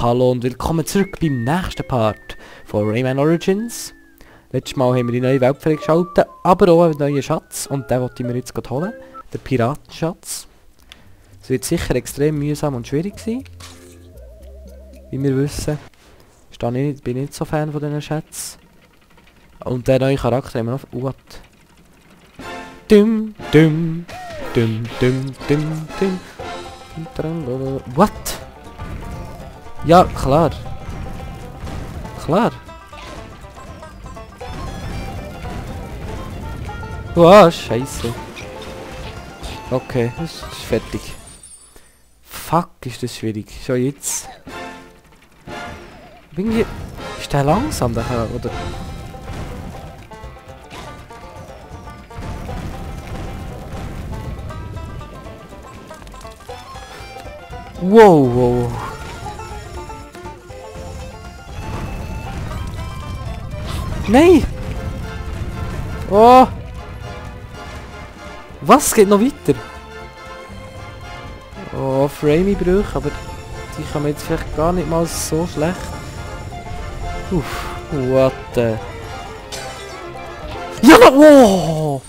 Hallo und willkommen zurück beim nächsten Part von Rayman Origins. Letztes Mal haben wir die neue Welt freigeschaltet, aber auch einen neuen Schatz und den wollte ich mir jetzt holen. Den Piratenschatz. Es wird sicher extrem mühsam und schwierig sein. Wie wir wissen. Bin ich nicht so Fan von diesen Schätzen. Und der neue Charakter haben wir noch... What? Dum, dum, dum, dum, dum, dum. What? Ja, klar. Klar. Wow, scheiße. Okay, das ist fertig. Fuck, ist das schwierig. Schon jetzt. Irgendwie... Ist der langsam, der Kerl, oder? Wow, wow. Nein! Oh! Was? Geht noch weiter? Oh, Framey-Brüche, aber die kann man jetzt vielleicht gar nicht mal so schlecht. Uff, what the... Ja! Oh!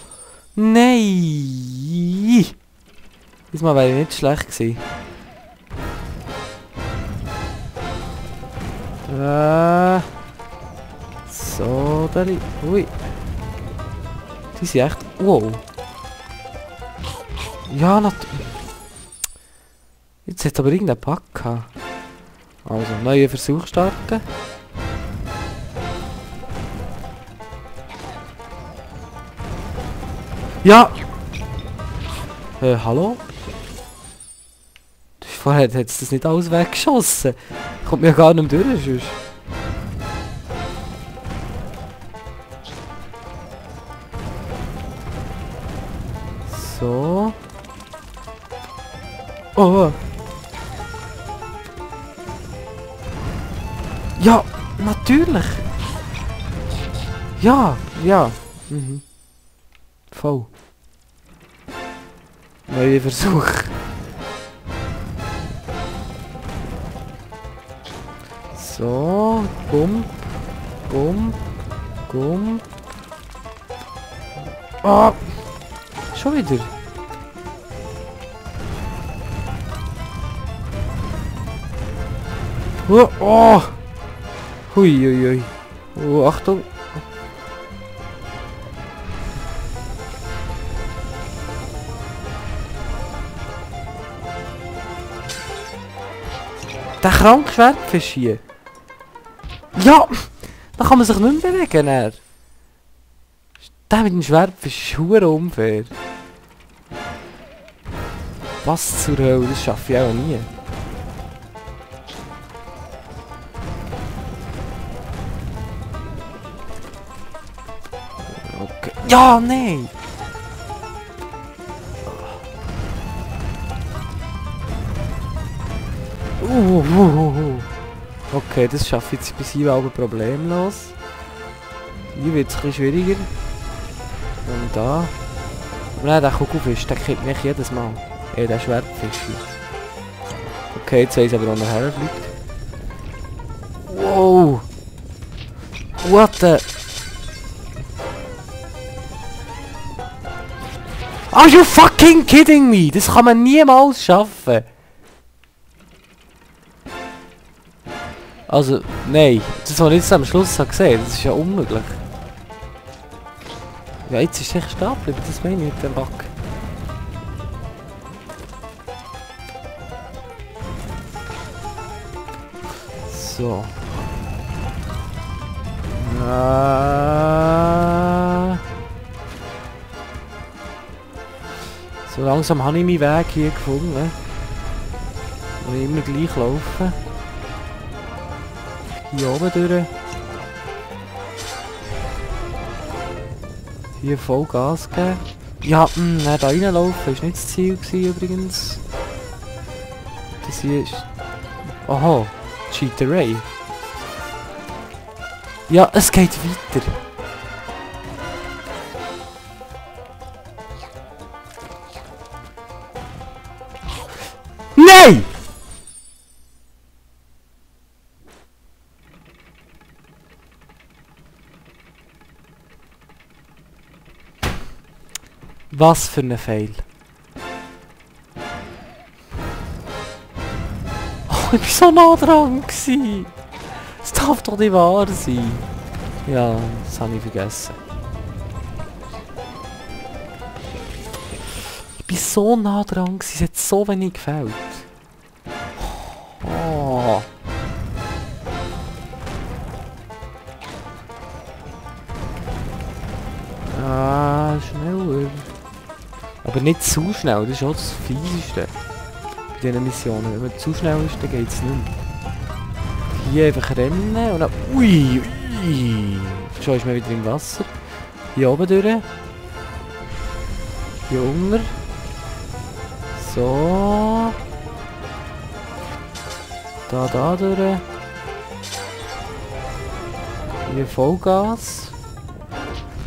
Nein! Diesmal wäre ich nicht schlecht gewesen. So, da liegt... Ui. Die sind echt... Wow. Ja, natürlich. Jetzt hat aber irgendein Bug gehabt. Also, neuen Versuch starten. Ja! Hallo? Vorher hat es das nicht alles weggeschossen. Kommt mir gar nicht mehr durch, sonst. So. Oh. Ja, natürlich. Ja, ja. Mhm. Voll. Neuer Versuch. So, bumm, bumm, bumm. Oh, schon wieder. Oh, oh. Hui, hui, hui. Oh, Achtung. Der kranke Schwertfisch hier. Ja! Da kann man sich nicht mehr bewegen. Der mit dem Schwertfisch ist verdammt unfair. Was zur Hölle? Das schaffe ich auch nie. Okay. Ja, nein! Okay, das schaffe ich jetzt bis hier aber problemlos. Hier wird es ein bisschen schwieriger. Und da. Aber nein, der Kugelfisch, der killt mich jedes Mal. Der Schwertfisch hier. Okay, jetzt weiss ich aber, wo er herfliegt. Wow! What the... Are you fucking kidding me? Das kann man niemals schaffen. Also, nein, das was ich jetzt am Schluss gesehen habe, das ist ja unmöglich. Ja, jetzt ist es echt stehen geblieben, das meine ich mit dem Bug. So. So langsam habe ich meinen Weg hier gefunden. Und immer gleich laufen. Hier oben durch. Hier voll Gas geben. Ja, da reinlaufen ist nicht das Ziel gewesen, übrigens. Das hier ist... Aha, Cheaterei. Ja, es geht weiter. Nein! Was für ein Fail. Oh, ich bin so nah dran gewesen. Das darf doch nicht wahr sein. Ja, das habe ich vergessen. Ich bin so nah dran gewesen, es hat so wenig gefällt. Oh. Ah, schneller. Aber nicht zu schnell, das ist auch das Fieseste bei diesen Missionen. Wenn man zu schnell ist, dann geht es nicht mehr. Hier einfach rennen und dann... Ui, ui. Schon ist man wieder im Wasser. Hier oben durch. Hier unten. So. Da durch. Hier Vollgas.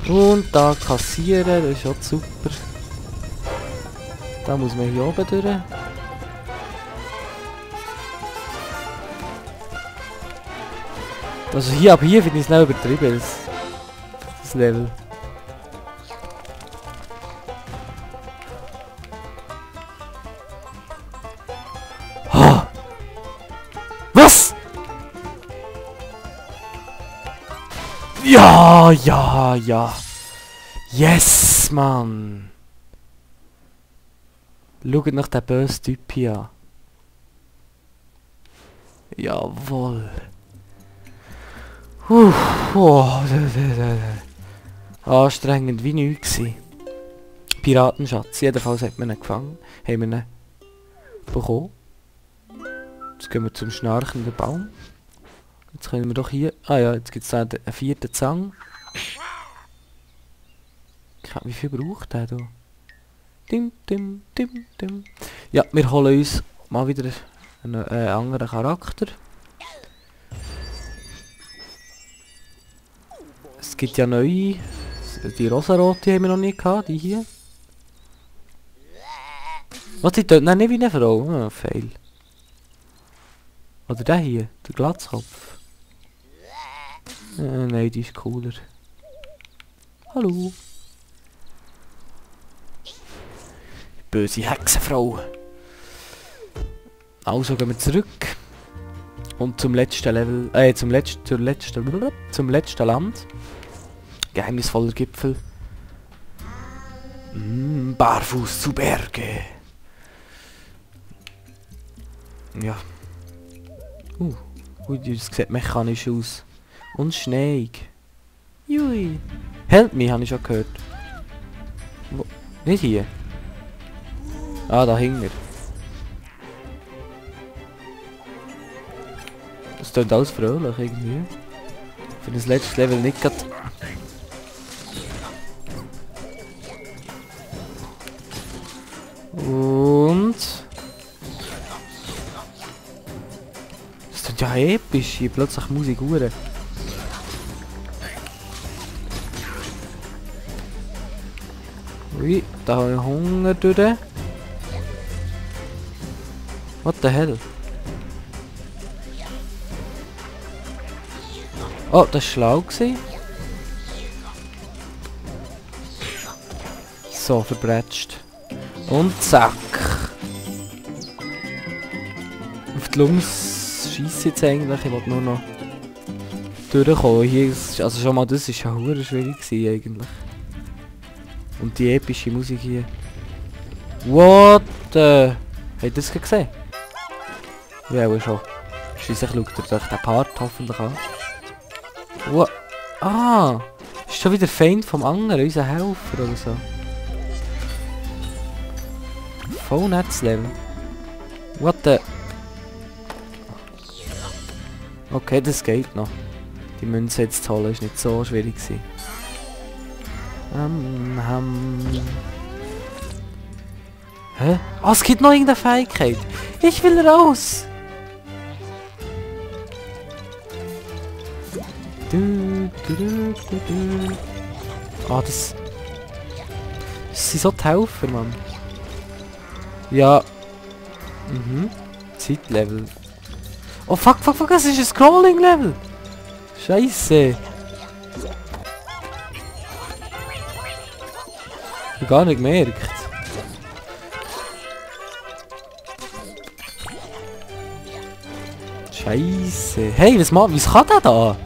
Und da kassieren, das ist auch super. Da muss man hier oben durch. Also hier, ab hier finde ich es nicht übertrieben, das Level. Oh. Was? Ja, ja, ja. Yes, Mann. Schaut nach dem bösen Typ hier. Jawohl. Oh, anstrengend wie nichts gewesen. Piratenschatz. Jedenfalls hat man ihn gefangen. Haben wir ihn bekommen. Jetzt gehen wir zum schnarchenden Baum. Jetzt können wir doch hier... Ah ja, jetzt gibt es da einen vierten Zang. Wie viel braucht der da? Dim, dim, dim, dim. Ja, wir holen uns mal wieder einen anderen Charakter. Es gibt ja neue. Die rosarote haben wir noch nicht gehabt, die hier. Was, die tönt nicht wie eine Frau? Ah, fail. Oder der hier, der Glatzkopf. Nein, die ist cooler. Hallo. Böse Hexenfrau. Also gehen wir zurück. Und zum letzten Level, zum letzten Land. Geheimnisvoller Gipfel. Barfuß zu Berge. Ja. Das sieht mechanisch aus. Und schneeig. Jui. Help me, habe ich schon gehört. Wo? Nicht hier. Ah, da hinten. Das klingt alles fröhlich irgendwie. Für das letzte Level nicht grad. Und... Das klingt ja episch, hier plötzlich Musik hure. Ui, da habe ich Hunger durch. What the hell? Oh, das war schlau gewesen. So, verbrätscht. Und zack. Auf die Lungs scheisse jetzt eigentlich. Ich wollte nur noch durchkommen. Hier ist, also schon mal, das ist ja hure schwierig gewesen eigentlich. Und die epische Musik hier. What the... Habt ihr das gesehen? Ja, auch schon. Schliesslich schaut ihr euch den Part hoffentlich an. What? Ah! Ist schon wieder Feind vom anderen, unser Helfer oder so. Voll nettes Level. What the... Okay, das geht noch. Die Münze jetzt zu holen ist nicht so schwierig gewesen. Hä? Ah, es gibt noch irgendeine Fähigkeit. Ich will raus! Ah, das sind so die Helfer, Mann. Ja. Zeitlevel. Oh fuck, das ist ein Scrolling-Level! Scheiße! Ich hab gar nicht gemerkt. Scheiße. Hey, was kann der da?